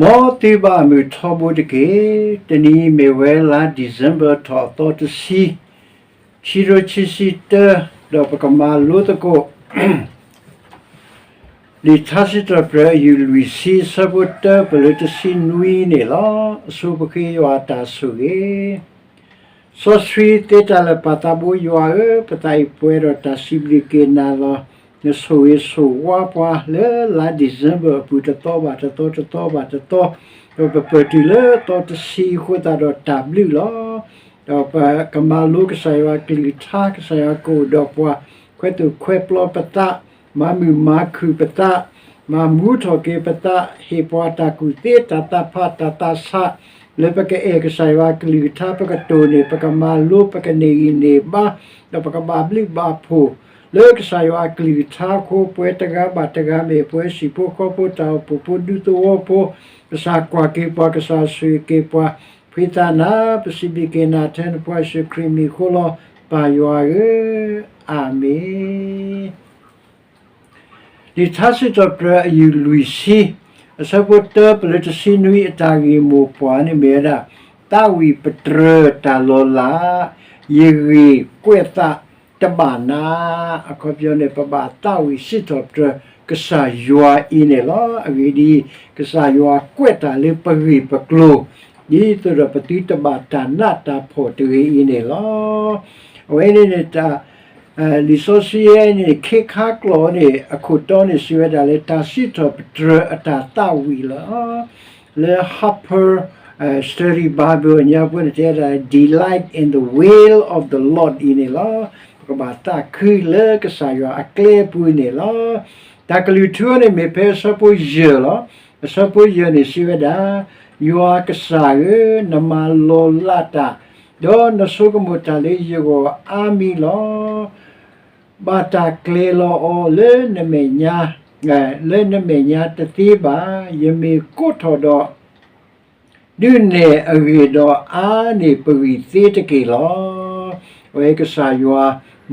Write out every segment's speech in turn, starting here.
မ်သုဘၣ်မုာ်ထီဘိတက့ၢ်. တနံၤအံၤမ့ၢ်ဝဲလါ December ထီၣ်အသီတဆံ, ခံကထိခံဆံတၢ, ဒီးပကမၤလိသကိး လံာ်ထါစံးထီၣ်ပတြၢၤအယူၢ်လွံၢ်ဆံ အဆၢဖိတၢပလၢတဆံနွံန့ၣ်လီၤ. အဆိပဃ့ယွၤအတၢ်ဆိၣ်ဂ့ၤ စီဆှံသ့တၢ်လၢာ်ပၢ်သးဘိယွၤဧၢ, ပသးအံၤပှဲၤဒီးတၢ်စံးဘျုးက့ၤနၤလီၤ. နဆိၣ်ဂ့ၤဆိၣ်ဝါပှၤလၢလါ December အပူၤ တသီဘၣ်တသီ တသီဘၣ်တသီ, ဒီးပပၢၢ်တုၤလၢသီတဆံအဃိသတးဒီးတၢ်ဘျုးလီၤ. ဒီးပကမၤလိကစၢ်ယွၤအကလုၢ်ကထါ, ကစၢ်ယွၤကအိၣ်ဒီးပှၤ, ခွဲးသိၣ်ခွဲးပျီပသး, မၤမုာ်မၤခုၣ်ပသး, မၤမူထီၣ်က့ၤပသး, ဟ့ၣ်ပှၤတၢ်ကူၣ်သ့တၢ်သးဖးတၢ်သးဆး, လၢပကအဲၣ်ကစၢ်ယွၤအကလုၢ်ကထါ ပကတိၢ်န့ၢ် ပကမၤလိ ပကန့ၢ်ဂံၢ်န့ၢ်ဘါ, ဒီးပကဘၣ်ဘျုးဘၣ်ဖှိၣ် လၢကစၢ်ယွၤအကလုၢ်ကထါအဃိ ပဝဲတဂၤဘၣ်တဂၤ မ့ၢ်ပှၤဟံၣ်ဖိဃီဖိ တၢ်အိၣ်ဖှိၣ်ဖိ ဒူသဝီဖိ, ကစၢ်ကွၢ်က့ၤပှၤ ကစၢ်ဆိၣ်ဂ့ၤက့ၤပှၤ, ဖှံသးနၤ ပစံးဘျုးက့ၤနၤထဲနဖိယ့ၣ်ၡူးခရံာ်မံၤအဃိလီၤ ပၢ်ယွၤဧၢ, အၤမ့ၣ်. လံာ်ထါစံးထီၣ်ပတြၢၤအယူၢ်လွံၢ်ဆံ, အဆၢဖိတၢပလၢတဆံနွံ အတၢ်ဂ့ၢ်မိၢ်ပှၢ်န့ၣ်မ့ၢ်ဝဲဒၣ် သးဝံၣ်ပတြၢၤတၢ်လီၤလး, ယဂ့ၢ်ကွဲးသးတဘၣ်နး, အခီပညီန့ၣ် ပဘၣ်သးဝံၣ်စံးထီၣ်ပတြၢၤကစၢ်ယွၤအံၤန့ၣ်လီၤ. အဂ့ၢ်ဒ်အံၤ, ကစၢ်ယွၤကွဲးတၢ်လၢပဂ့ၢ်ပကျိၤ, ဒ်သိးဒီးပသုတဘၣ်တၢ်နးတၢ်ဖှီၣ်တဂ့ၤအံၤန့ၣ်လီၤ. အဝဲန့ၣ်န့ၣ် လံာ်စီဆှံအံၤန့ၣ် ခ့ခါကျိာ်န့ၣ် အခိၣ်တီန့ၣ် စံးဝဲဒၣ်လၢ တၢ်စံးထီၣ်ပတြၢၤအတၢ်သးဝံၣ်လီၤ. လၢ Harper Study Bible အညါပှဲၤန့ၣ် တဲဒၣ် Delight in the way of the Lord အံၤန့ၣ်လီၤ. ပကဘၣ်သးခုလၢကစၢ်ယွၤအကျဲအပူၤန့ၣ်လီၤ. တၢ်ကလုၢ်ထူန့ၣ်မ့ၢ်ဖဲအဆၢဖိယဲၢ်လီၤ. အဆၢဖိယဲၢ်န့ၣ်စံးဝဲဒၣ်, ယွၤကစၢ်ဧၢ, နမၤလီၤလးတၢ်, ဒီးနဆိကမိၣ်တၢ်လၢယဂီၢ်အါမံၤလီၤ. ဘၣ်တၢ်ကျဲၤလီၤအီၤလၢနမဲာ်ညါ, လၢနမဲာ်ညါတသ့ဘၣ်. ယမ့ၢ်ကိးထီၣ်ဒီး ဒုးနဲၣ်အဂ့ၢ်ဒီး အါန့ၢ်ပဂံၢ်သ့တက့ၢ်လီၤ. အဝဲကစၢ်ယွၤ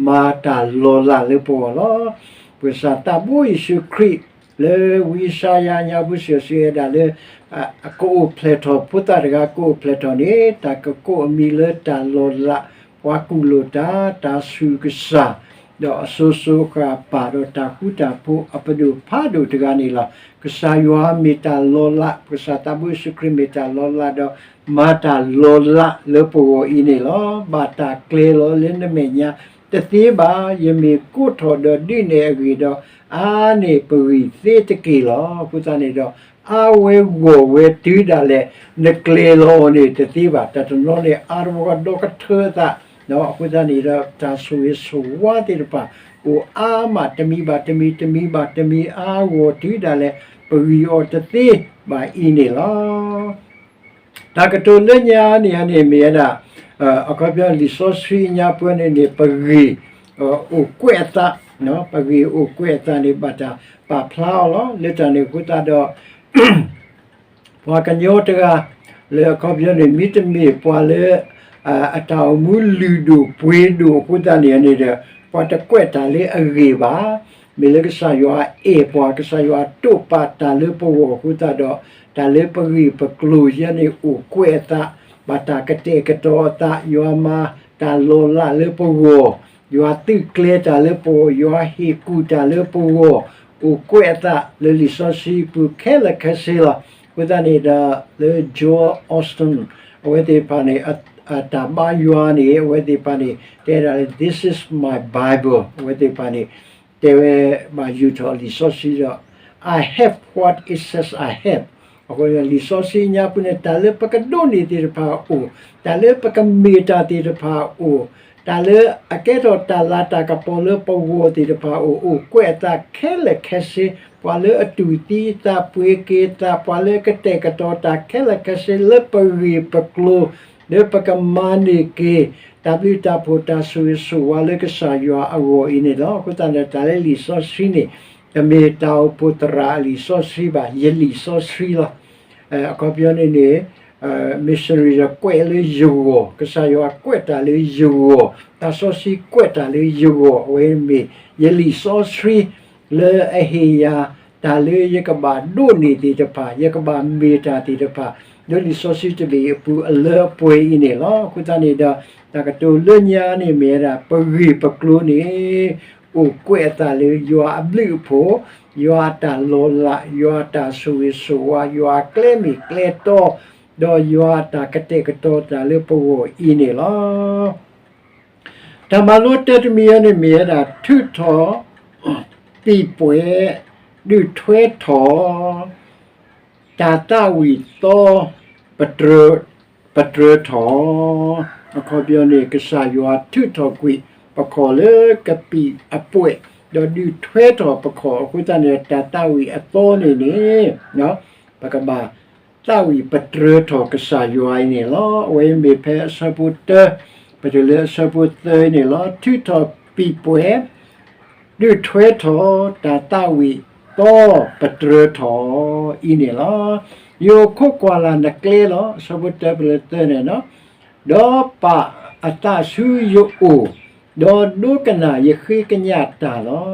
မၤတၢ်လီၤလးလၢပဂီၢ်လီၤ. ပကစၢ်သးဘိယ့ၣ်ၡူးခရံာ် လၢဝံယၡါယၤညါပူၤစံးစံးဝဲဒၣ်လၢ ကအိၣ်ဖျဲၣ်ထီၣ်ဖိသၣ်တဂၤ ကအိၣ်ဖျဲၣ်ထီၣ်န့ၣ် တၢ်ကကိးအမံၤလၢတၢ်လီၤလး, ပှၤကူၣ်လိာ်တၢ်, တၢ်ဆူၣ်ကစၢ်, ဒီးအစိၤစိၤအဃၣ်ပာ်ဒီးတၢ်ဃူတၢ်ဖိးအပဒိၣ်ဖးဒိၣ်တဂၤန့ၣ်လီၤ. ကစၢ်ယွၤမ့ၢ်တၢ်လီၤလး, ပကစၢ်သးဘိယ့ၣ်ၡူးခရံာ်မ့ၢ်တၢ်လီၤလးဒီး မၤတၢ်လီၤလးလၢပဂီၢ်အံၤန့ၣ်လီၤ. ဘၣ်တၢ်ကျဲၤလီၤလၢနမဲာ်ညါတသ့ဘၣ်. ယမ့ၢ်ကိးထီၣ်ဒီးဒုးနဲၣ်အဂ့ၢ်ဒီး အါန့ၢ်ပဂံၢ်သ့တက့ၢ်လီၤ. အဃိသတးန့ၣ်ဒီး အါဝဲဂီၢ်ဝဲတုၤဒၣ်လဲာ် နကျဲၤလီၤအီၤန့ၣ်တသ့ဘၣ်. တၢ်တနီၤန့ၣ် အါတဝီဒီကထၢအသး, အဃိသတးန့ၣ်ဒီး တၢ်ဆိၣ်ဂ့ၤဆိၣ်ဝါသ့ၣ်တဖၣ် အိၣ်အါမး တမံၤဘၣ်တမံၤ တမံၤဘၣ်တမံၤ အါဂီၢ်တုၤဒၣ်လဲာ် ပဂံၢ်အီၤတသ့ဘၣ်အံၤန့ၣ်လီၤ. တၢ်ကတိၤလၢညါန့ၣ်န့ၣ်မ့ၢ်ဝဲဒၣ် အခီပညီလံာ်စီဆှံညါပှဲၤန့ၣ်န့ၣ် ပဂ့ၢ်အိၣ်ကွဲးအသး, ပဂ့ၢ်အိၣ်ကွဲးအသးန့ၣ် ဘၣ်တၢ်ပာ်ဖျါအီၤလီၤ. လၢတၢ်န့ၣ်အဃိသတးဒီး ပှၤကညီတဂၤ လၢအခီပညီန့ၣ် မ့တမ့ၢ်ပှၤလၢ အတၢ်အိၣ်မူလုၢ်ဒိၣ်ပှ့ၤဒိၣ်အဃိသတးန့ၣ်န့ၣ်ဒီး ပှၤတကွဲးတၢ်လၢအဂ့ၢ်ဘၣ်. မ့ၢ်လၢကစၢ်ယွၤအဲၣ်ပှၤ ကစၢ်ယွၤတိာ်ပာ်တၢ်လၢပဂီၢ်အဃိသတးဒီး တၢ်လၢပဂ့ၢ်ပကျိၤယဲန့ၣ်အိၣ်ကွဲးအသး, ဘၣ်တၢ်ကတဲာ်ကတီၤအသး, ယွၤမၤတၢ်လီၤလးလၢပဂီၢ်, ယွၤသုးကျဲၤတၢ်လၢပဂီၢ်, ယွၤဟ့ၣ်ကူၣ်တၢ်လၢပဂီၢ်, အိၣ်ကွဲးအသးလၢလံာ်စီဆှံအပူၤခဲလၢာ်ခဲဆ့လီၤ. အဃိသတးန့ၣ်ဒီး လၢ Joel Osteen အဝဲသ့ၣ်တဖၣ်န့ၣ် အတၢ်ဘါယွၤန့ၣ် အဝဲသ့ၣ်တဖၣ်န့ၣ် တဲဒၣ်လၢ This is my Bible အဝဲသ့ၣ်တဖၣ်န့ၣ် တဲဝဲဘၣ်ယူာ်ထီၣ်လံာ်စီဆှံဒီး I have what it says I have. အဃိလံာ်စီဆှံညါပူၤန့ၣ် တၢ်လၢပကဒိးန့ၢ်သ့ၣ်တဖၣ်အိၣ်, တၢ်လၢပကမ့ၢ်တၢ်သ့ၣ်တဖၣ်အိၣ်, တၢ်လၢအကဲထီၣ်တၢ်လၤတၢ်ကပီၤလၢပဂီၢ်သ့ၣ်တဖၣ်အိၣ်, အိၣ်ကွဲးအသးခဲလၢာ်ခဲဆ့, ပှၤလၢအတူၢ်သံအသးပှ့ၤက့ၤအသး, ပှၤလၢအကတဲာ်ကတီၤတၢ်ခဲလၢာ်ခဲဆ့လၢပဂ့ၢ်ပကျိၤ, လၢပကမၤန့ၢ်က့ၤ တၢ်ဘျုးတၢ်ဖှိၣ်တၢ်ဆိၣ်ဂ့ၤဆိၣ်ဝါလၢကစၢ်ယွၤအဂီၢ်အံၤန့ၣ်လီၤ. အဃိသတးန့ၣ် တၢ်လၢလံာ်စီဆှံန့ၣ် တမ့ၢ်တၢ်အိၣ်ဖှိၣ်သရၣ်အလံာ်စီဆှံဘၣ်, ယလံာ်စီဆှံလီၤ. အခီပညီန့ၣ်န့ၣ် missionary ဒီးကွဲးလၢယဂီၢ်, ကစၢ်ယွၤကွဲးတၢ်လၢယဂီၢ်, သးစီဆှံကွဲးတၢ်လၢယဂီၢ်, အဝဲမ့ၢ်ယလံာ်စီဆှံ လၢအဟ့ၣ်ယၤ တၢ်လၢယကဘၣ်ဒိးန့ၢ်သ့ၣ်တဖၣ်, ယကဘၣ်မ့ၢ်တၢ်သ့ၣ်တဖၣ်, လၢလံာ်စီဆှံတဘ့ၣ်အပူၤအလၢအပှဲၤအံၤန့ၣ်လီၤ. အဃိသတးန့ၣ်ဒီး တၢ်ကတိၤလၢညါန့ၣ်မ့ၢ်ဝဲဒၣ် ပဂ့ၢ်ပကျိၤန့ၣ် အိၣ်ကွဲးအသးလၢယွၤအဘျုးအဖှိၣ်, ယွၤအတၢ်လီၤလး, ယွၤအတၢ်ဆိၣ်ဂ့ၤဆိၣ်ဝါ, ယွၤအကျဲမ့ၢ်ကျဲတီ, ဒီးယွၤအတၢ်ကတဲာ်ကတီၤတၢ်လၢပဂီၢ်အံၤန့ၣ်လီၤ. တၢ်မၤလိတၢတမံၤအံၤန့ၣ်မ့ၢ်ဝဲဒၣ် ထုးထီၣ် ပံာ်ပှဲး ဒုးထွဲထီၣ် တၢ်သးဝံၣ်သီ ပတြၢၤထီၣ်, အခီပညီန့ၣ် ကစၢ်ယွၤထုးထီၣ်ကွံာ်ပခီၣ်လၢကပံာ်အပှဲး, ဒီးဒုးထွဲထီၣ်ပခီၣ်, အဃိသတးန့ၣ် တၢ်သးဝံၣ်အသီန့ၣ်န့ၣ် ပကဘၣ် သးဝံၣ်ပတြၢၤထီၣ်ကစၢ်ယွၤအံၤန့ၣ်လီၤ. အဝဲမ့ၢ်ဖဲအဆၢဖိတၢ ပတုၤလၢအဆၢဖိသၢန့ၣ်လီၤ. ထုးထီၣ်ပံာ်ပှဲး ဒုးထွဲထီၣ် တၢ်သးဝံၣ်သီပတြၢၤထီၣ်အံၤန့ၣ်လီၤ. ယအိၣ်ခိးကွၢ်လၢ်နကျဲလီၤ. အဆၢဖိတၢပလၢသၢန့ၣ်, ဒီးပာ်အသးဆူယအိၣ်, ဒီးဒိကနၣ်ယဃ့ကညးတၢ်လီၤ.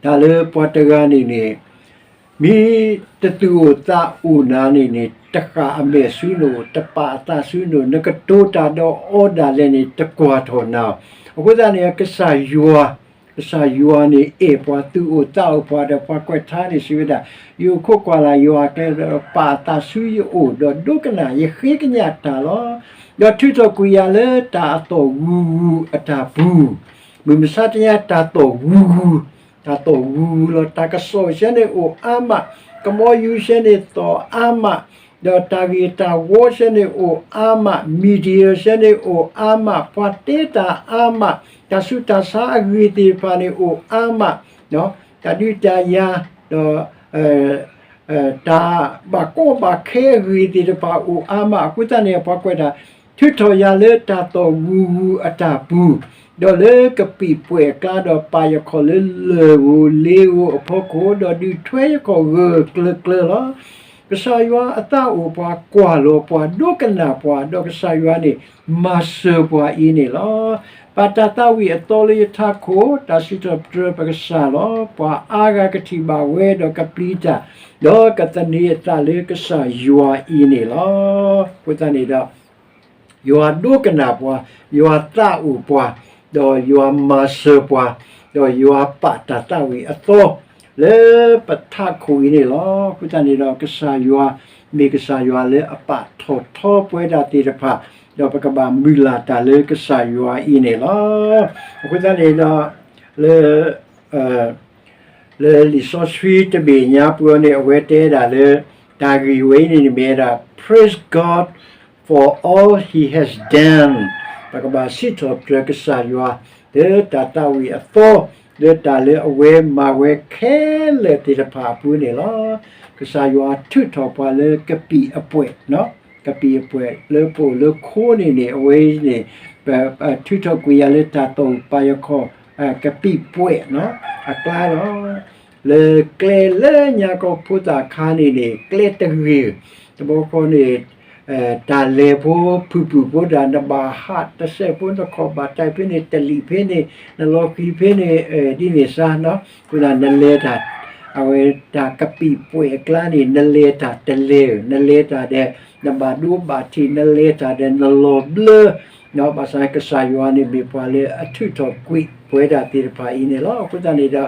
တၢ်လၢပှၤတဂၤန့ၣ်န့ၣ် မ့ၢ်တသူၣ်အိၣ်သးအိၣ်နၤန့ၣ်န့ၣ် တဃၣ်အမဲာ်ဆူနအိၣ်, တပာ်အသးဆူနအိၣ်, နကတိၤတၢ်ဒီးအီၤဒၣ်လဲာ်န့ၣ် တကွၢ်ထီၣ်နၤ. အဃိသတးန့ၣ် ကစၢ်ယွၤ, ကစၢ်ယွၤန့ၣ် အဲၣ်ပှၤသူၣ်အိၣ်သးအိၣ်ပှၤဒီးပှၤကွဲးထါန့ၣ်စံးဝဲဒၣ်, ယအိၣ်ခိးကွၢ်လၢ်ယွၤအကျဲဒီး ပာ်အသးဆူယအိၣ်, ဒီးဒိကနၣ်ယဃ့ကညးတၢ်လီၤ. ဒီးထုးထီၣ်ကွံာ်ယၤလၢတၢ်အသီၣ်ဂူၤဂူၤအတၢ်ပူၤ, မုၢ်မဆါတနံၤညါတၢ်သီၣ်ဂူၤဂူၤ, တၢ်သီၣ်ဂူၤဂူၤလီၤ. တၢ်ကစီၣ်ဆဲန့ၣ်အိၣ်အါမး, ကမီယူၤဆဲန့ၣ်သီၣ်အါမး, ဒီးတၢ်ဂ့ၢ်တၢ်ဝီဆဲန့ၣ်အိၣ်အါမး, mediaဆဲန့ၣ်အိၣ်အါမး, ပှၤတဲတၢ်အါမး, တၢ်ဆူးတၢ်ဆါအဂ့ၢ်သ့ၣ်တဖၣ်န့ၣ်အိၣ်အါမး, တၢ်ဒုးတၢ်ယၤ, ဒီး တၢ်ဘၣ်ကီဘၣ်ခဲအဂ့ၢ်သ့ၣ်တဖၣ်အိၣ်အါမး. အဃိသတးန့ၣ် ပှၤကွဲးတၢ်, ထုးထီၣ်ယၤလၢတၢ်သီၣ်ဂူၤဂူၤအတၢ်ပူၤ, ဒီးလၢကပံာ်ပှဲးအကျါ, ဒီးပာ်ယခီၣ်လၢလၢၢ်ဧိၤလ့ဧိၤအဖီခိၣ်, ဒီးဒုးထွဲယခီၣ်ဂၢၢ်ဂၢၢ်ကျၢၤကျၢၤလီၤ. ကစၢ်ယွၤအသးအိၣ်ပှၤ, ကွၢ်လီၤပှၤ, ဒိကနၣ်ပှၤ, ဒီးကစၢ်ယွၤန့ၣ် မၤစၢၤပှၤအံၤန့ၣ်လီၤ. ပာ်တၢ်သးဝံၣ်အသီလၢယထးခိၣ်, တၢ်စံးထီၣ်ပတြၢၤပကစၢ်လီၤ. ပှၤအါဂၤကထံၣ်ဘၣ်ဝဲဒီးကပျံၤတၢ်, ဒီးကသန့ၤအသးလၢကစၢ်ယွၤအံၤန့ၣ်လီၤ. အဃိသတးန့ၣ်ဒီး ယွၤဒိကနၣ်ပှၤ, ယွၤသးအိၣ်ပှၤ, ဒီးယွၤမၤစၢၤပှၤ, ဒီးယွၤပာ်တၢ်သးဝံၣ်အသီ လၢပထးခိၣ်အံၤန့ၣ်လီၤ. အဃိသတးန့ၣ်ဒီး ကစၢ်ယွၤ မ့ၢ်ကစၢ်ယွၤလၢအပာ်ထီၣ်ထီပဝဲဒၣ်သ့ၣ်တဖၣ်, ဒီးပကဘၣ်မုၢ်လၢ်တၢ်လၢကစၢ်ယွၤအံၤန့ၣ်လီၤ. အဃိသတးန့ၣ်ဒီး လၢ လၢလံာ်စီဆှံတဘ့ၣ်ညါပူၤန့ၣ် အဝဲတဲဒၣ်လၢ တၢ်ဂ့ၢ်ဝဲအံၤန့ၣ်မ့ၢ်ဝဲဒၣ် Praise God for all he has done. ပကဘၣ်စံးထီၣ်ပတြၢၤကစၢ်ယွၤ လၢတၢ်သးဝံၣ်အသီ, လၢတၢ်လၢအဝဲမၤဝဲခဲလၢာ်သ့ၣ်တဖၣ်အပူၤန့ၣ်လီၤ. ကစၢ်ယွၤထုးထီၣ်ပှၤလၢကပံာ်အပှဲး, ကပံာ်အပှဲးလၢပအိၣ်လၢခိန့ၣ်န့ၣ် အဝဲအံၤန့ၣ် ပထုးထီၣ်ကွံာ်ယၤလၢတၢ်သီၣ်ပာ်ယခီၣ် ကပံာ်ပှဲး အကျါလီၤ. လၢကျဲလၢညါကီၢ်ဖိသၣ်ခါန့ၣ်န့ၣ် ကျဲတဂ့ၤ, တဘျီဃီန့ၣ် တၢ်လဲၤဖိဖုၣ်ဖုၣ်ဖိဒၣ် နဘၣ်ဟးတစဲးဖိ နခီၣ်ဘၣ်တၢ်ဖဲန့ၣ် တလံာ်ဖဲန့ၣ် နလီၤဃံၤဖဲန့ၣ် ဒ်န့ၣ်စါ, အဃိသတး နလဲၤတၢ် အဝဲတၢ်ကပံာ်ပှဲးအကျါန့ၣ် နလဲၤတၢ်တလဲၤ, နလဲၤတၢ်ဒီး နဘၣ်ဒိဘၣ်ထံး, နလဲၤတၢ်ဒီးနလီၤဘျၢ, ဘၣ်ဆၣ်ကစၢ်ယွၤန့ၣ်မ့ၢ်ပှၤလၢအထုးထီၣ်ကွံာ်ပဝဲဒၣ်သ့ၣ်တဖၣ်အံၤန့ၣ်လီၤ. အဃိသတးန့ၣ်ဒီး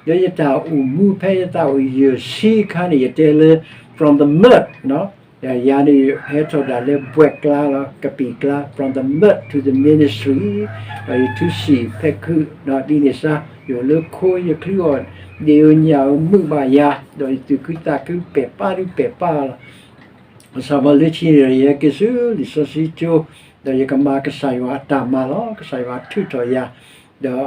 လၢယတၢ်အိၣ်မူဖဲယသးအိၣ်ယဲၢ်ဆံအခါန့ၣ် ယတဲလၢ from the mud ယၤန့ၣ် ဟဲထီၣ်ဒၣ်လၢဘှဲးကျါလီၤ, ကပံာ်ကျါ, from the mud to the ministry, ဒီးယထူစံာ်ဖဲခုး ဒ်န့ၣ်စါ, ယအိၣ်လၢခိ ယချုးအီၣ် ဒ့ၣ်ဧိၤညၣ်ဧိၤ မုာ်ဘၣ်ယၤ, ဒီးယသူၣ်ခုသးခုပဲာ်ပၢ်ဒုးပဲာ်ပၢ်လီၤ. ဘၣ်ဆၣ်ဘၣ်လၢခံန့ၣ်ဒီး ယဟဲက့ၤဆူလံာ်စီဆှံကၠိ, ဒီးယကမၤကစၢ်ယွၤအတၢ်မၤလီၤ. ကစၢ်ယွၤထုးထီၣ်ယၤ, ဒီး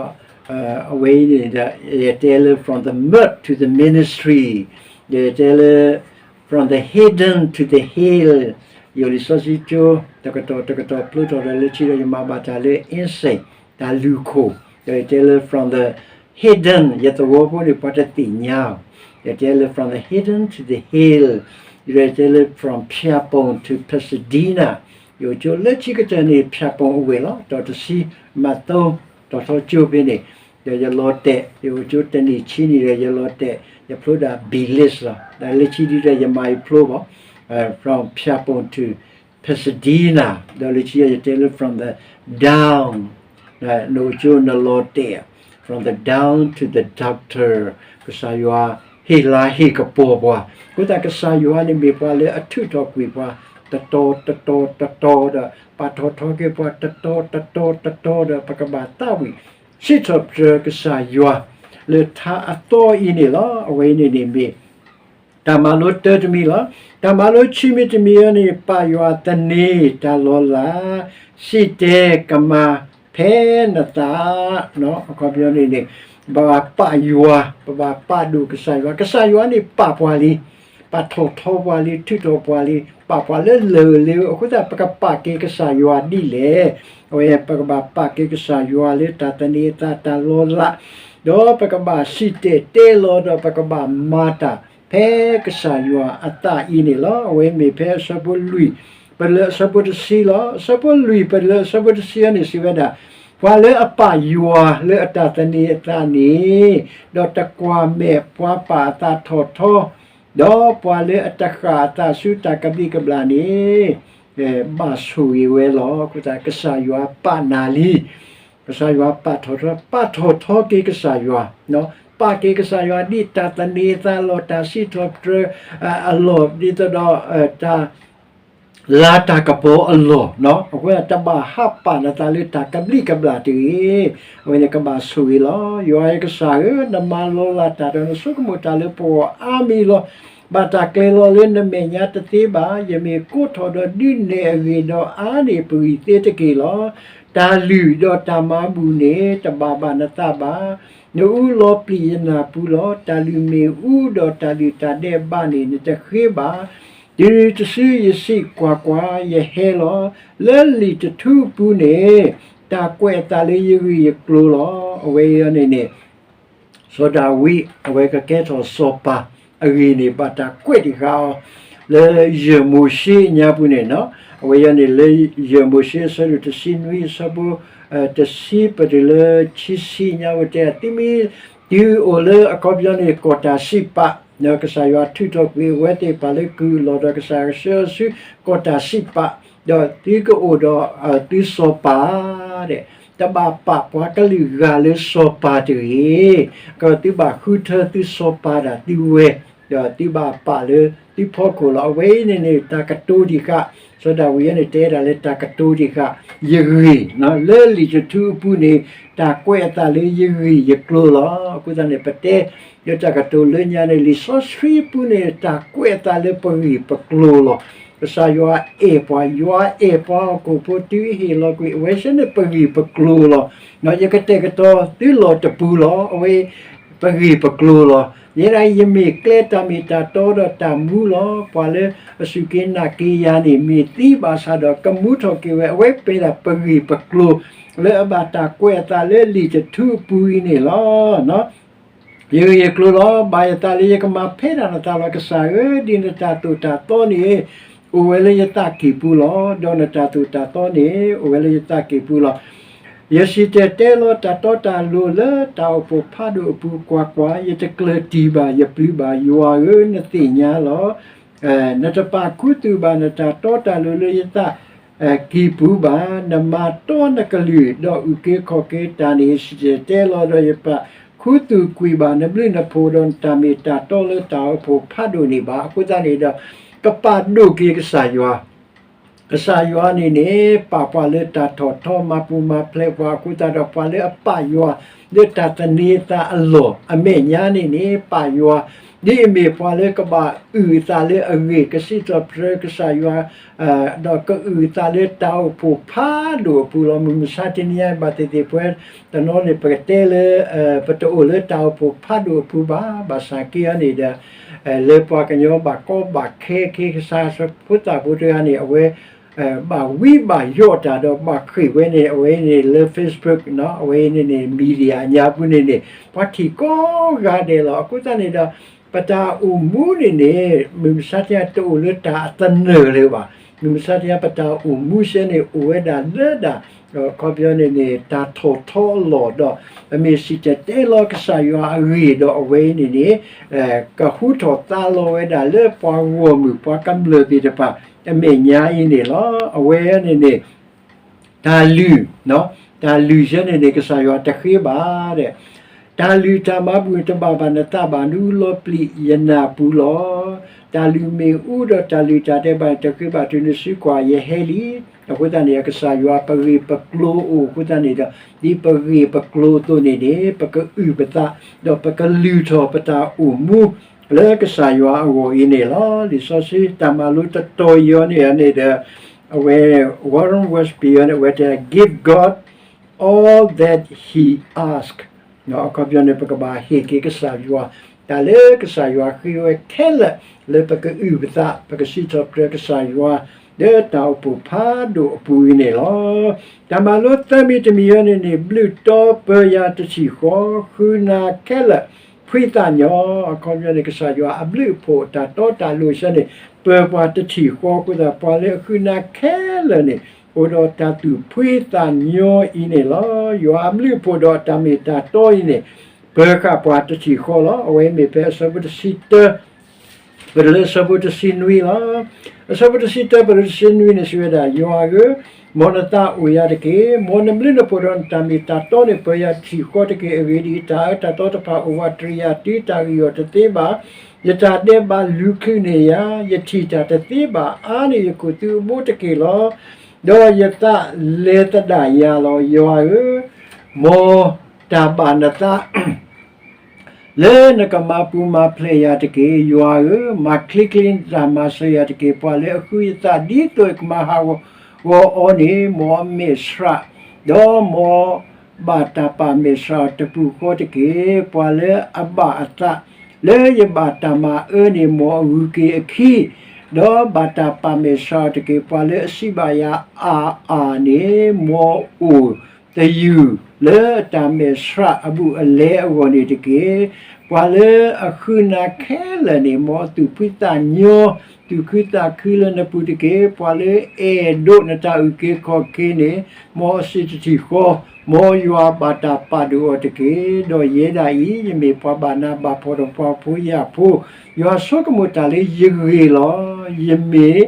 အဝဲအံၤန့ၣ်ဒီး ယတဲလၢ from the mud to the ministry, ဒီးယတဲလၢ from the hidden to the hill, ယိၤလံာ်စီဆှံကၠိ တကတီၢ်တကတီၢ်ဖျိထီၣ်ဒီးလၢခံဒီး ယမၤဘၣ်တၢ်လၢ inside တၢ်လုၢ်ခိၣ်, ဒီးယတဲလၢ from the hidden ယသဝီဖိန့ၣ် ပှၤတသ့ၣ်ညါအီၤ, ယတဲလၢ from the hidden to the hill, ယတဲလၢ from ဖၠၣ်ပိၣ် to Pasadena, ယအိၣ်ကၠိလၢခံကတၢၢ်န့ၣ် ဖၠၣ်ပိၣ်အဝ့ၢ်လီၤ, တီၢ်တဆံ မးသိ တီၢ်ထီကၠိဖဲန့ၣ် ဒီးယလီၤတဲာ် ယအိၣ်ကၠိတနံၣ်ဆံနံၣ်ဒီး ယလီၤတဲာ် ယဖျိဒၣ် Belize လီၤ. ဒီးလၢခံဒုဒီး ယမၤယဖျိဘၣ် from Pierrepont to Pasadena, ဒီးလၢခံယတဲလၢ from the down, နအိၣ်ကၠိနလီၤတဲာ် from the down to the doctor, ကစၢ်ယွၤဟ့ၣ်လၤဟ့ၣ်ကပီၤပှၤ, အဃိသတးကစၢ်ယွၤန့ၣ်မ့ၢ်ပှၤလၢအထုးထီၣ်ကွံာ်ပှၤ တတီၤတတီၤတတီၤဒီး ပာ်ထီၣ်ထီက့ၤပှၤတတီၤတတီၤတတီၤဒီး ပကဘၣ်သးဝံၣ် စံးထီၣ်ပတြၢၤကစၢ်ယွၤ လၢထါအသီအံၤန့ၣ်လီၤ. အဝဲအံၤန့ၣ်န့ၣ်မ့ၢ် တၢ်မၤလိတၢတမံၤလီၤ. တၢ်မၤလိခံမံၤတမံၤအံၤန့ၣ် ပာ်ယွၤသန့ၤတၢ်လီၤလး, စံၣ်တဲၤကမၤဖဲနသး, အခီပညီန့ၣ်န့ၣ် ပဘၣ်ပာ်ယွၤ, ပဘၣ်ပာ်ဒိၣ်ကစၢ်ယွၤ, ကစၢ်ယွၤန့ၣ်ပာ်ပှၤလံ, ပာ်ထီၣ်ထီပှၤလံ, ထုးထီၣ်ပှၤလံ, ပာ်ပှၤလၢလၢၢ်လၢၢ်, အဃိသတး ပကပာ်က့ၤကစၢ်ယွၤဒ်လဲၣ်. အဝဲပကဘၣ်ပာ်က့ၤကစၢ်ယွၤလၢတၢ်သန့ၤအသး တၢ်လီၤလး, ဒီးပကဘၣ်စံၣ်တဲၤတဲလီၤ ဒီးပကဘၣ်မၤတၢ်ဖဲကစၢ်ယွၤအသးအံၤန့ၣ်လီၤ. အဝဲမ့ၢ်ဖဲအဆၢဖိလွံၢ် ပလၢအဆၢဖိတဆံလီၤ. အဆၢဖိလွံၢ် ပလၢအဆၢဖိတဆံအံၤန့ၣ် စံးဝဲဒၣ်, ပှၤလၢအပာ်ယွၤလၢအတၢ်သန့ၤအသးန့ၣ်, ဒီးတကွၢ်မဲာ်ပှၤပာ်အသးထီၣ်ထီ, ဒီးပှၤလၢအတဃၣ်အသးဆူတၢ်ကဘျံးကဘျၣ်န့ၣ် ဘၣ်ဆိၣ်ဂ့ၤဝဲလီၤ. အဃိသတး ကစၢ်ယွၤပာ်နၤလံ, ကစၢ်ယွၤပာ်ထီၣ်ထီ, ပာ်ထီၣ်ထီက့ၤကစၢ်ယွၤ, ပာ်က့ၤကစၢ်ယွၤ ဒ်တၢ်သန့ၤအသးအလီၢ်, တၢ်စံးထီၣ်ပတြၢၤအလီၢ်, ဒ်သိးဒီး တၢ် လၤတၢ်ကပီၤအလီၢ်, အဃိတဘၣ်ဟးပာ်နသးလၢတၢ်ကဘျံးကဘျၣ်တဂ့ၤ. အဝဲန့ၣ်ကဘၣ်ဆိၣ်ဂ့ၤလီၤ. ယွၤအဲကစၢ်ဧၢ, နမၤလီၤလးတၢ်ဒီးနဆိကမိၣ်တၢ်လၢပဂီၢ်အါမံၤလီၤ. ဘၣ်တၢ်ကျဲၤလီၤလၢနမဲာ်ညါတသ့ဘၣ်. ယမ့ၢ်ကိးထီၣ်ဒီးဒုးနဲၣ်အဂ့ၢ်ဒီးအါန့ၢ်ပဂံၢ်သ့တက့ၢ်လီၤ. တၢ်လုၢ်ဒီးတၢ်မၤဘူၣ်န့ၣ် တဘၣ်ဘၣ်နသးဘၣ်. နအူလီၤပျံၤယနၢ်ပူၤလီၤ. တၢ်လုၢ်မ့ၣ်အူဒီးတၢ်လုၢ်တၢ်ဒဲးဘးန့ၣ် နတဃ့ဘၣ်. တုၤတစုယစံးကွၢ်ကွၢ်, ယဟဲလီၤ, လၢလံာ်တထူအပူၤန့ၣ် တၢ်ကွဲးအသးလၢယဂ့ၢ်ယကျိၤလီၤ. အဝဲအံၤန့ၣ်န့ၣ် စီၤဒၤဝံး အဝဲကကဲထီၣ်စီၤပၤအဂ့ၢ်န့ၣ် ဘၣ်တၢ်ကွဲးတံၢ်ဃာ်အီၤ လၢယဲၢ်မိၤၡ့အညါပူၤန့ၣ်, အဝဲအံၤန့ၣ် လၢယဲၢ်မိၤၡ့အဆၢဒိၣ်တဆံနွံ အဆၢဖိ တဆံ ပတုၤလၢခံဆံညါဝဲတဲ သုမ့ၢ် တုၤအိၣ်လၢအခီပညီန့ၣ် ကီၢ်တၢ်စံးပာ်, ကစၢ်ယွၤထုးထီၣ်ကွံာ်အဝဲသ့ၣ်တဖၣ်လၢကုၢ်အလီၢ်ဒီး ကစၢ်ယွၤဆှၢအီၤဆူ ကီၢ်တၢ်စံးပာ်, ဒီးသုကအိၣ်ဒီးသုစီၤပၤ တဘၣ်ပာ်ပှၤကလုာ်ဂၤလၢစီၤပၤတဂ့ၤ. ကသုဘၣ်ဃုထၢသုစီၤပၤဒၣ်သုဝဲ, ဒီးသုဘၣ်ပာ်လၢသုဖီခိၣ်လီၤ. အဝဲအံၤန့ၣ်န့ၣ် တၢ်ကတိၤတံၢ်ဃာ်, စီၤဒၤဝံးန့ၣ် တဲဒၣ်လၢတၢ်ကတိၤတံၢ်ဃာ် ယဂ့ၢ်, လၢလံာ်တထူအပူၤန့ၣ် တၢ်ကွဲးအသးလၢယဂ့ၢ်ယကျိၤလီၤ. အဃိသတးန့ၣ် ပတဲ လၢတၢ်ကတိၤလၢညါန့ၣ် လံာ်စီဆှံအပူၤန့ၣ် တၢ်ကွဲးအသးလၢပဂ့ၢ်ပကျိၤလီၤ. ကစၢ်ယွၤအဲၣ်ပှၤ, ယွၤအဲၣ်ပှၤဟီၣ်ခိၣ်ဖိ တုၤအဟ့ၣ်လီၤကွံာ်အဝဲသ့ၣ်န့ၣ် ပဂ့ၢ်ပကျိၤလီၤ. ယကတဲာ်ကတီၤသုလီၢ်တပူၤလီၤ. အဝဲ ပဂ့ၢ်ပကျိၤလီၤ. ယဲဒၣ်အံၤ ယမ့ၢ်ကျဲတၢ်မ့ၢ်တၢ်တီဒီးတၢ်မူလီၤ. ပှၤလၢအစူၢ်က့ၤနာ်က့ၤယၤန့ၣ် မ့ၢ်သံဘၣ်ဆၣ်ဒီး ကမူထီၣ်က့ၤဝဲ, အဝဲပှဲၤဒၣ်ပဂ့ၢ်ပကျိၤ လၢအဘၣ်တၢ်ကွဲးအသးလၢလံာ်တထူအပူၤအံၤန့ၣ်လီၤ. ယဂ့ၢ်ယကျိၤလီၤ. ဘၣ်ယသးလၢယကမၤဖဲဒၣ်နသးလီၤ. ကစၢ်ဧၢ, ဒ်နတၢ်သိၣ်တၢ်သီန့ၣ် အိၣ်ဝဲလၢယသးကံၢ်ပူၤလီၤ. ဒီးနတၢ်သိၣ်တၢ်သီန့ၣ် အိၣ်ဝဲလၢယသးကံၢ်ပူၤလီၤ. ယစံၣ်တဲၤတဲလီၤတၢ်တီတၢ်လိၤလၢတၢ်အိၣ်ဖှိၣ်ဖးဒိၣ်အပူၤ, ကွၢ်ကွၢ်, ယတကျၢၤတံၢ်ဘၣ်ယပျုၤဘၣ်, ယွၤဧၢ, နသ့ၣ်ညါလီၤ. နတပာ်ခူသူၣ်ဘၣ်နတၢ်တီတၢ်လိၤလၢယသးကံၢ်ပူၤဘၣ်. နမၤတီနကလုၢ်ဒီးအုၣ်က့ၤခီၣ်က့ၤတၢ်န့ၣ် ယစံၣ်တဲၤတဲလီၤဒီး ယပာ်ခူသူၣ်ကွံာ်ဘၣ်နဘျုးနဖှိၣ်ဒီးနတၢ်မ့ၢ်တၢ်တီလၢတၢ်အိၣ်ဖှိၣ်ဖးဒိၣ်န့ၣ်ဘၣ်. အဃိသတးန့ၣ်ဒီး ကပာ်ဒိၣ်က့ၤကစၢ်ယွၤ ကစၢ်ယွၤန့ၣ်န့ၣ် ပာ်ပှၤလၢတၢ်ထီၣ်ထီ မၤပူၤမၤဖျဲးပှၤအဃိသတးဒီး ပှၤလၢအပာ်ယွၤလၢတၢ်သန့ၤအသးအလီၢ် အမဲာ်ညါန့ၣ်န့ၣ် ပာ်ယွၤ ဒ်အမ့ၢ်ပှၤလၢကဘၣ်အုၣ်အသးလၢအဂ့ၢ် ကစံးထီၣ်ပတြၢၤကစၢ်ယွၤ ဒီးကအုၣ်အသးလၢတၢ်အိၣ်ဖှိၣ်ဖးဒိၣ်အပူၤလီၤ. မုၢ်မဆါတနံၤအံၤ ဘၣ်သ့ၣ်သ့ၣ်ပှဲၤတနီၤန့ၣ် ပကတဲလၢ ပတအိၣ်လၢတၢ်အိၣ်ဖှိၣ်ဖးဒိၣ်အပူၤဘၣ်. ဘၣ်ဆၣ်က့အံၤန့ၣ်ဒီး လၢပှၤကညီဘၣ်ကီဘၣ်ခဲ က့ၤကစၢ်ဖိသၣ်ဖိတဂၤန့ၣ် အဝဲ ဘၣ်ဝံဘၣ်ယိးတၢ်ဒီးဘၣ်ဃ့ၢ်ဝဲန့ၣ် အဝဲန့ၣ်လၢ Facebook အဝဲန့ၣ်န့ၣ် media အညါပူၤန့ၣ်န့ၣ် ပှၤထံၣ်ကိးဂၤဒဲးလီၤ. အဃိသတးန့ၣ်ဒီး ပတၢ်အိၣ်မူန့ၣ်န့ၣ် မုၢ်မဆါတနံၤအံၤ တအိၣ်လၢတၢ်အသနၢၣ်လၢၤဘၣ်. မုၢ်မဆါတနံၤ ပတၢ်အိၣ်မူစ့ၢ်န့ၣ် အိၣ်ဝဲဒၣ်လၢဒၣ် အခီပညီန့ၣ်န့ၣ် တၢ်ထီၣ်ထီအလီၢ်ဒီး ပမ့ၢ်စံၣ်တဲၤတဲလီၤကစၢ်ယွၤအဂ့ၢ်ဒီးအဝဲအံၤန့ၣ်န့ၣ် ကဟူထီၣ်သါလီၤဝဲဒၣ်လၢပှၤဂီၢ်မုၢ် ပှၤကမျၢၢ်သ့ၣ်တဖၣ် အမဲာ်ညါအံၤန့ၣ်လီၤ. အဝဲန့ၣ်န့ၣ် တၢ်လုၢ်, တၢ်လုၢ်စ့ၢ်န့ၣ်န့ၣ် ကစၢ်ယွၤတဃ့ဘၣ်ဒီး တၢ်လုၢ်တၢ်မၤပူၤန့ၣ် တဘၣ်ဘၣ်နသးဘၣ် နအူလီၤပျံၤယနၢ်ပူၤလီၤ. တၢ်လုၢ်မ့ၣ်အူဒီးတၢ်လုၢ်တၢ်ဒဲးဘးန့ၣ် တဃ့ဘၣ်တုၤနစုကွၢ်ယဟဲလံ. အဃိသတးန့ၣ် ကစၢ်ယွၤပဂ့ၢ်ပကျိၤအိၣ်အဃိသတးန့ၣ်ဒီး ဒ်ပဂ့ၢ်ပကျိၤအသိးန့ၣ်န့ၣ် ပကအုၣ်ပသး ဒီးပကလုၢ်ထီၣ်ပတၢ်အိၣ်မူ လၢကစၢ်ယွၤအဂီၢ်အံၤန့ၣ်လီၤ. လံာ်စီဆှံတၢ်မၤလိတတီၤအံၤအံၤန့ၣ်ဒီး အဝဲ Warren Wiersbe အံၤန့ၣ် အဝဲတဲ give God all that he ask အခီပညီန့ၣ် ပကဘၣ်ဟ့ၣ်က့ၤကစၢ်ယွၤ တၢ်လၢကစၢ်ယွၤဃ့ဝဲခဲလၢာ် လၢပကအုၣ်ပသး ပကစံးထီၣ်ပတြၢၤကစၢ်ယွၤ လၢတၢ်အိၣ်ဖှိၣ်ဖးဒိၣ်အပူၤအံၤန့ၣ်လီၤ. တၢ်မၤလိသၢမံၤတမံၤအံၤန့ၣ်န့ၣ် ဘျုးတီပၢၤယၤတထံၣ်ဃီ ဃုနၤခဲလၢာ် ဖှံသးညီ, အခီပညီန့ၣ် ကစၢ်ယွၤအဘျုးအဖှိၣ်တၢ်တီတၢ်လိၤစ့ၢ်န့ၣ် ပၢၤပှၤတထံၣ်ဃီအဃိသတး ပှၤလၢအဃုနၤခဲလၢာ်န့ၣ် အိၣ်ဒီးတၢ်သူၣ်ဖှံသးညီအံၤန့ၣ်လီၤ. ယွၤအဘျုးအဖှိၣ်ဒီးအတၢ်မ့ၢ်တၢ်တီအံၤန့ၣ် ပၢၤဃာ်ပှၤတထံၣ်ဃီလီၤ. အဝဲမ့ၢ်ဖဲအဆၢဖိတဆံတၢ ပတုၤလၢအဆၢဖိတဆံနွံလီၤ. အဆၢဖိတဆံတၢ ပတုၤတဆံနွံန့ၣ် စံးဝဲဒၣ်, ယွၤဧၢ, မ်နသးအိၣ်ယၤတက့ၢ်. မ်နဘျုးနဖှိၣ်ဒီးနတၢ်မ့ၢ်တၢ်တီန့ၣ် ပၢၤယၤတထံၣ်ဃီတက့ၢ်. အဂ့ၢ်ဒ်အံၤ, တၢ်အၢတၢ်သီတဖၣ်အိၣ်ဝးတရံးယၤ တုၤတၢ်ဂံၢ်အီၤတသ့ဘၣ်, ယတၢ်ဒဲးဘးလူၤချုးန့ၢ်ယၤ, ယထံၣ်တၢ်တသ့ဘၣ်, အါန့ၢ်ယခိၣ်သ့ၣ်အဘိတက့ၢ်လီၤ. ဒီးယသးလဲၤသဒၣ်ယၤလီၤ. ယွၤဧၢ, မ်တၢ်ဘၣ်နသး လၢနကမၤပူၤမၤဖျဲးယၤတက့ၢ်. ယွၤဧၢ, မၤချ့ချ့နတၢ်မၤစၢၤယၤတက့ၢ်. ပှၤလၢအဃုယသးဒ်သိးယကမၤဟးဂီၤအီၤန့ၣ် မ်အမဲာ်ဆှး, ဒီးမ်ဘၣ်တၢ်ပာ်မဲာ်ဆှးအီၤတပူၤဃီတက့ၢ်. ပှၤလၢအဘၣ်အသး လၢယဘၣ်တၢ်မၤအၢန့ၣ် မ်အဂုၤက့ၤအခံ, ဒီးဘၣ်တၢ်ပာ်မဲာ်ဆှးအီၤတက့ၢ်. ပှၤလၢအစံးဘၣ်ယၤအါအါန့ၣ် မ်အအိၣ် သယုၢ်လၢအတၢ်မဲာ်ဆှးအဘူးအလဲအဂီၢ်န့ၣ်တက့ၢ်. ပှၤလၢအဃုနၤခဲလၢာ်န့ၣ် မ်အသူၣ်ဖှံသးညီ, သူၣ်ခုသးခုလၢနပူၤတက့ၢ်. ပှၤလၢအဲၣ်ဒိးနတၢ်အုၣ်က့ၤခီၣ်က့ၤန့ၣ် မ်အစံးတထံၣ်ဃီ, မ်ယွၤဘၣ်တၢ်ပာ်ဒိၣ်အီၤတက့ၢ်. ဒီးယဲဒၣ်အံၤ ယမ့ၢ်ပှၤဘၣ်နၤဘၣ်ဖှီၣ်ဒီးပှၤဖိယာ်ဖိ, ယွၤဆိကမိၣ်တၢ်လၢယဂ့ၢ်လီၤ. ယမ့ၢ်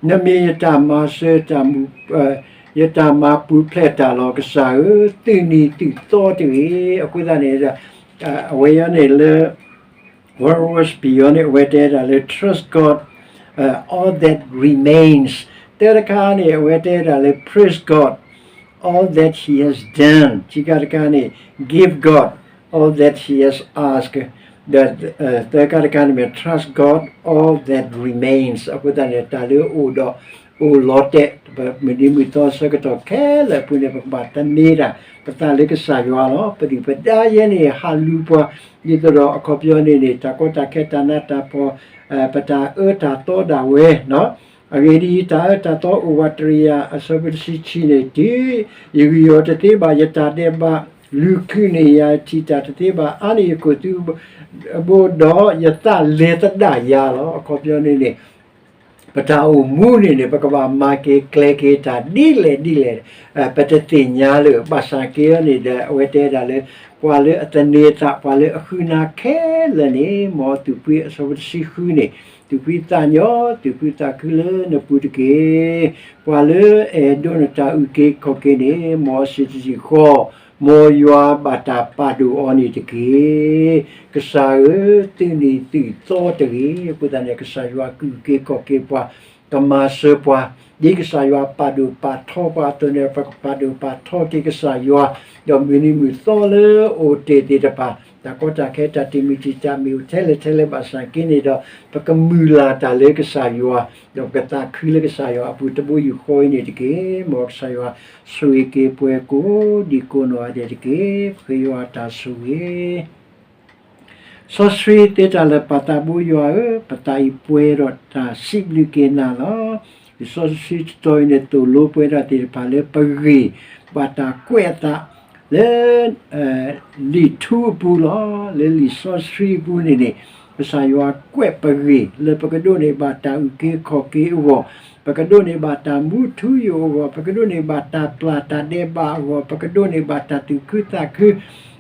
နမ့ၢ်ယတၢ်မၤစၢၤ ယတၢ်မၤပူၤဖျဲးတၢ်လီၤ. ကစၢ်ဧၢ, သုးနံၤသုးသီတဂ့ၤ. အဃိသတးန့ၣ် အဝဲအံၤန့ၣ်လၢ Warren Wiersbe အံၤန့ၣ် အဝဲတဲဒၣ်လၢ trust God, uh, all that remains. တၢတခါန့ၣ် အဝဲတဲဒၣ်လၢ praise God, all that he has done. ခံခါတခါန့ၣ် give God all that he has asked. ဒီး သၢခါတခါန့ၣ်မ့ၢ် trust God all that remains. အဃိသတးန့ၣ် တၢ်လၢအအိၣ်ဒီး အိၣ်လီၤတဲာ် ပမုၢ်နံၤမုၢ်သီဆၢကတီၢ်ခဲလၢာ်အပူၤန့ၣ် ပကဘၣ်သန့ၤတၢ် ပသးလၢကစၢ်ယွၤလီၤ. ပဒုၣ်ပဒါယဲန့ၣ် ဟးလူၤပှၤ ဒ်သိးဒီးအခီပညီန့ၣ်န့ၣ် တၢ်ကီတၢ်ခဲတၢ်နးတၢ်ဖှီၣ် ပတၢ်အၢတၢ်သီဒၣ်ဝဲ အဂ့ၢ်ဒ်အံၤ, တၢ်အၢတၢ်သီအိၣ်ဝးတရံးယၤ အဆၢဖိတဆံခံန့ၣ်, တုၤယဂံၢ်အီၤတသ့ဘၣ်, ယတၢ်ဒဲးဘးလူၤချုးန့ၢ်ယၤ, ယထံၣ်တၢ်တသ့ဘၣ်, အါန့ၢ်ယခိၣ်သ့ၣ်အဘိဒီး ယသးလဲၤသဒၣ်ယၤလီၤ. အခီပညီန့ၣ်န့ၣ် ပတၢ်အိၣ်မူန့ၣ်န့ၣ် ပကဘၣ်မၤက့ၤကျဲၤက့ၤတၢ်ဒ်လဲၣ်ဒ်လဲၣ်, ပတသ့ၣ်ညါလၢၤ, ဘၣ်ဆၣ်က့န့ၣ်ဒီး အဝဲတဲဒၣ်လၢ ပှၤလၢအသန့ၤသး ပှၤလၢအဃုနၤခဲလၢာ်န့ၣ် မ်အသူၣ်ဖှံ အဆၢဖိတဆံဃုန့ၣ်, သူၣ်ဖှံသးညီ, သူၣ်ခုသးခုလၢနပူၤတက့ၢ်. ပှၤလၢအအဲၣ်ဒိးနတၢ်အုၣ်က့ၤခီၣ်က့ၤန့ၣ် မ်အစံးတထံၣ်ဃီ, မ်ယွၤဘၣ်တၢ်ပာ်ဒိၣ်အီၤန့ၣ်တက့ၢ်. ကစၢ်ဧၢ, သုးနံၤသုးသီတဂ့ၤ. အဃိသတးန့ၣ် ကစၢ်ယွၤကအုၣ်က့ၤခီၣ်က့ၤပှၤ, ကမၤစၢၤပှၤ, ဒ်ကစၢ်ယွၤပာ်ဒိၣ်ပာ်ထီပှၤအသိးန့ၣ် ပကပာ်ဒိၣ်ပာ်ထီက့ၤကစၢ်ယွၤ, ဒီးမုၢ်နံၤမုၢ်သီလၢအအိၣ်တ့ၢ်သ့ၣ်တဖၣ် တၢ်ကီတၢ်ခဲတၢ်တံာ်မုၢ်တံာ်တာ်မ့ၢ်အိၣ်ထဲလဲၣ်ထဲလဲၣ်ဘၣ်ဆၣ်က့န့ၣ်ဒီး ပကမုၢ်လၢ်တၢ်လၢကစၢ်ယွၤ, ဒီးပကသးခုလၢကစၢ်ယွၤအပူၤတဘိယူၢ်ဃီအံၤန့ၣ်တက့ၢ်. မ်ကစၢ်ယွၤဆိၣ်ဂ့ၤက့ၤပှၤကိးဒံးကိးနီၢ်ဂၤဒဲးတက့ၢ်. ပဃ့ယွၤတၢ်ဆိၣ်ဂ့ၤ စီဆှံသ့တၢ်လၢာ်ပၢ်သးဘိယွၤဧၢ, ပသးအံၤပှဲၤဒီးတၢ်စံးဘျုးက့ၤနၤလီၤ. လံာ်စီဆှံတတီၤအံၤန့ၣ် သိၣ်လိပှဲၤဒၣ်သ့ၣ်တဖၣ်လၢပဂ့ၢ်ဘၣ်တၢ်ကွဲးအသး လၢ လံာ်ထူအပူၤလီၤ. လၢလံာ်စီဆှံအပူၤန့ၣ်န့ၣ် ကစၢ်ယွၤကွဲးပဂ့ၢ်လၢပကဒိးန့ၢ်ဘၣ်တၢ်အုၣ်က့ၤခီၣ်က့ၤအဂီၢ်, ပကဒိးန့ၢ်ဘၣ်တၢ်မူထူယိာ်အဂီၢ်, ပကဒိးန့ၢ်ဘၣ်တၢ်ပျၢ်တၢ်ဒဲးဘးအဂီၢ်, ပကဒိးန့ၢ်ဘၣ်တၢ်သူၣ်ခုသးခု.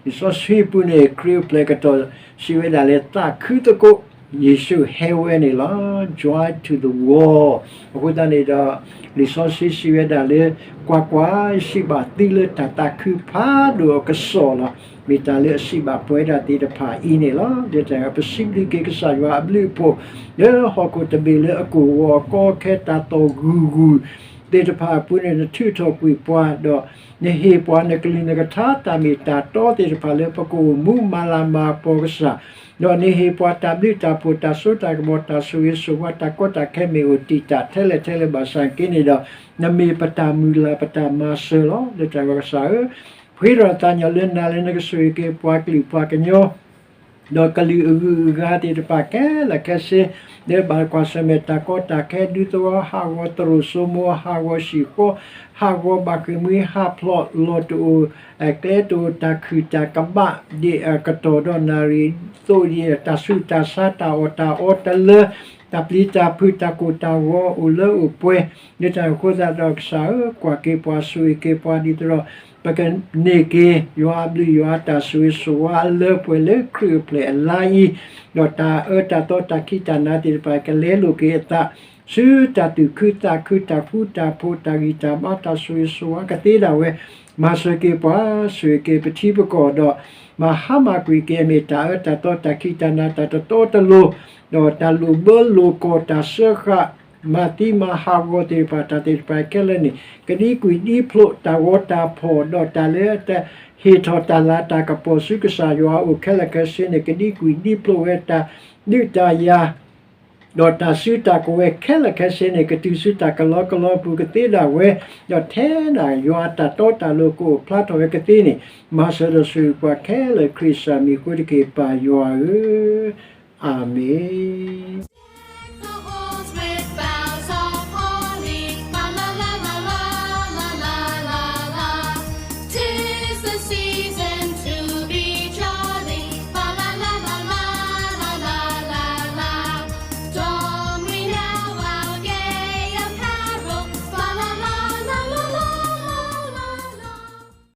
လံာ်စီဆှံပူၤန့ၣ် ခရံာ်အိၣ်ဖျဲၣ်ကတီၢ်စံးဝဲဒၣ်လၢ သးခုသကိး, ယ့ၣ်ၡူးဟဲဝဲန့ၣ်လီၤ. Joy to the world. အဃိသတးန့ၣ်ဒီး လံာ်စီဆှံစံးဝဲဒၣ်လၢ ကွၢ်ကွၢ်, ယစံးဘၣ်သုလၢတၢ်သးခုဖးဒိၣ်အကစီၣ်လီၤ. မ့ၢ်တၢ်လၢအစံးဘၣ်ပဝဲဒၣ်သ့ၣ်တဖၣ်အံၤန့ၣ်လီၤ. လၢတၢ်ပစံးဘျုးက့ၤကစၢ်ယွၤအဘျုးအဖှိၣ် လၢဟီၣ်ခိၣ်တဘ့ၣ်လၢအကိၢ်ဂီၤအကီအခဲ တၢ်သီၣ်ဂုၢ်ဂုၢ်သ့ၣ်တဖၣ်အပူၤန့ၣ် နထုးထီၣ်ကွံာ်ပှၤ, ဒီးနဟ့ၣ်ပှၤနကလုၢ်နကထါ တၢ်မ့ၢ်တၢ်တီသ့ၣ်တဖၣ်လၢပကအိၣ်မူမၤလၤမၤကပီၤကစၢ်, ဒီးနဟ့ၣ်ပှၤတၢ်ဘျုးတၢ်ဖှိၣ် တၢ်စိတၢ်ကမီၤ တၢ်ဆိၣ်ဂ့ၤဆိၣ်ဝါ တၢ်ကီတၢ်ခဲမ့ၢ်အိၣ်တံာ်တာ်ထဲလဲၣ်ထဲလဲၣ်ဘၣ်ဆၣ်က့န့ၣ်ဒီး နမ့ၢ်ပတၢ်မုၢ်လၢ်ပတၢ်မၤစၢၤလီၤ. လၢတၢ်ကစၢ်ဧၢ, ပဃ့ထီၣ်သးညီလၢနၤလၢနကဆိၣ်ဂ့ၤက့ၤပှၤကလုာ်ပှၤကညီ ဒီးကလုာ်အဂုၤအဂၤသ့ၣ်တဖၣ်ခဲလၢာ်ခဲဆ့, လၢဘၣ်ကွၢ်ဆၢၣ်မဲာ်တၢ်ကီတၢ်ခဲ ဒူသဝီဟးဂီၤ သရိာ်စိမိၤဟးဂီၤ ဟံၣ်ဃီဟးဂီၤ ဘၣ်ဃ့ၢ်မှံဟးဖျိး လီၢ်တအိၣ် ကျဲတအိၣ် တၢ်ခုၣ်တၢ်ကဘၣ် ဒ်အကတီၢ်ဒီးနၣ်ရံၣ်အသိး တၢ်ဆူးတၢ်ဆါ တၢ်အီၣ်တၢ်အီတလၢ တၢ်ပျံၤတၢ်ဖုး တၢ်ကိၢ်တၢ်ဂီၤ အိၣ်လၢအိၣ်ပှဲၤ, လၢတၢ်အဃိသတးဒီးကစၢ်ဧၢ, ကွၢ်က့ၤပှၤ ဆိၣ်ဂ့ၤက့ၤပှၤ ဒ်သိးဒီး ပကန့ၢ်က့ၤ ယွၤအဘျုးယွၤအတၢ်ဆိၣ်ဂ့ၤဆိၣ်ဝါအလၢပှဲၤလၢခရံာ်အိၣ်ဖျဲၣ်အလါအံၤ, ဒီးတၢ်အၢတၢ်သီတၢ်ခံးတၢ်နၤသ့ၣ်တဖၣ် ကလဲလိာ်က့ၤအသး ဆူတၢ်သူၣ်ခုသးခု တၢ်ဃူတၢ်ဖိး တၢ်ဂံၢ်တၢ်ဘါ တၢ်ဆိၣ်ဂ့ၤဆိၣ်ဝါကသ့ဒၣ်ဝဲ, မၤစၢၤက့ၤပှၤ ဆိၣ်ဂ့ၤက့ၤပထံပကီၢ်ဒီး မၤဟါမၢ်ကွံာ်က့ၤ အမ့ၢ်တၢ်အၢတၢ်သီတၢ်ခံးတၢ်နၤ တၢ်တတီတလိၤ, ဒီးတၢ်လိာ်ဘၢလိာ်ကွီၢ် တၢ်စၢဃာ် မၤသံမၤဟးဂီၤသ့ၣ်တဖၣ် တၢ်သ့ၣ်တဖၣ်ခဲလၢာ်န့ၣ် ကဒံကွံာ်ဒံဖျိး တၢ်ဂီၤတၢ်ဖီၣ် ဒီးတၢ်လၢတၢ်ဟ့ၣ်ထီၣ်တၢ်လၤတၢ်ကပီၤဆူကစၢ်ယွၤအအိၣ်ခဲလၢာ်ခဲဆ့န့ၣ် ကဒံကွံာ်ဒံဖျိးဝဲ တၢ်ဒုးတၢ်ယၤ ဒီးတၢ်စုတၢ်ကဝဲၤခဲလၢာ်ခဲဆ့န့ၣ် ကတုၤဆူတၢ်ကလီကလီပူၤကသ့ဒၣ်ဝဲ, ဒီးထဲဒၣ်ယွၤအတၢ်တီတၢ်လိၤကအိၣ်ဖျါထီၣ်ဝဲကသ့န့ၣ်, မၤစၢၤဒီးဆိၣ်ဂ့ၤပှၤခဲလၢာ် ခရံာ်စၢ်မံၤအဃိတက့ၢ် ပၢ်ယွၤဧၢ, အၤမ့ၣ်.